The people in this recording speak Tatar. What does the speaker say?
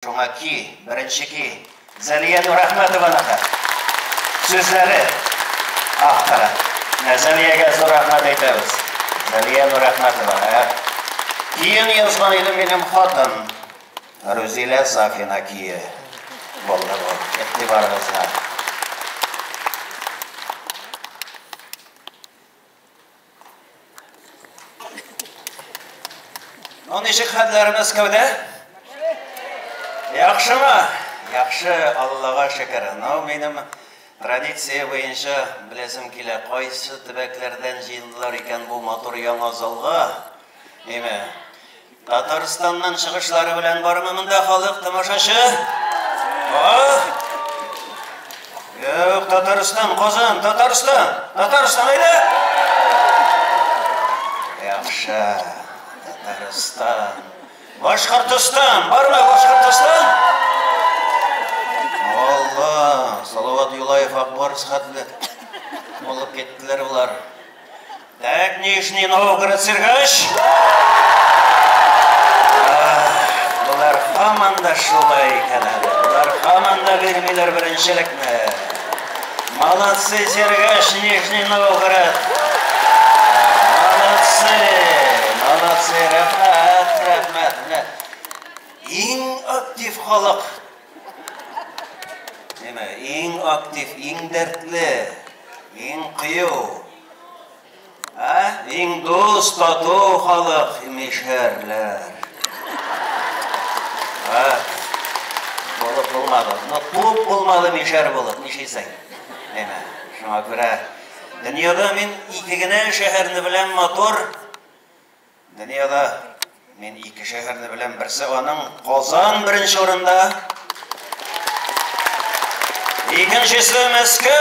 Шуңа ки, беренче ки, Зәлия Нурәхмәтованыкы. Сүзләре авторы. Менә Зәлиягә зур рәхмәт әйтәбез. Зәлия Нурәхмәтова. Ә киен язган иде минем хатын. Рузилә Сафина кие. Булды бу. Игътибарыгызга. Ну, ничек хәлләр Мәскәүдә? Яхшымы? Яхшы, Аллага шөкер. Ну, минем традиция буенча беләсем килә, кайсы төбәкләрдән җыелдылар икән бу матур яңа залга? Әйме? Татарстаннан чыгышлары белән бармы монда халык тамашачы? Юк, Татарстан, Казан, Татарстан, Татарстан әйдә! Яхшы, Татарстан. Башкортостан, бармы Башкортостан? Алла, Салават Юлаев Акбарс хәтле булып киттеләр болар. Так, Нижний Новгород, Сергач. Болар һаман да шулай икән әле. Болар һаман да бирмиләр беренчелекне. Молодцы, Сергач, Нижний Новгород. Молодцы, молодцы, рәхмәт, рәхмәт. Менә иң актив халык. Менә иң актив, иң дәртле, иң кыю. Ә? Иң дус, тату халык, мишәрләр. Ә? Булып булмады. Ну, туып булмады мишәр булып, нишлисең? Әмә, шуңа күрә дөньяда мин ике генә шәһәрне беләм матур. Дөньяда мин ике шәһәрне беләм. Берсе аның Казан беренче урында. Икенчесе Мәскәү.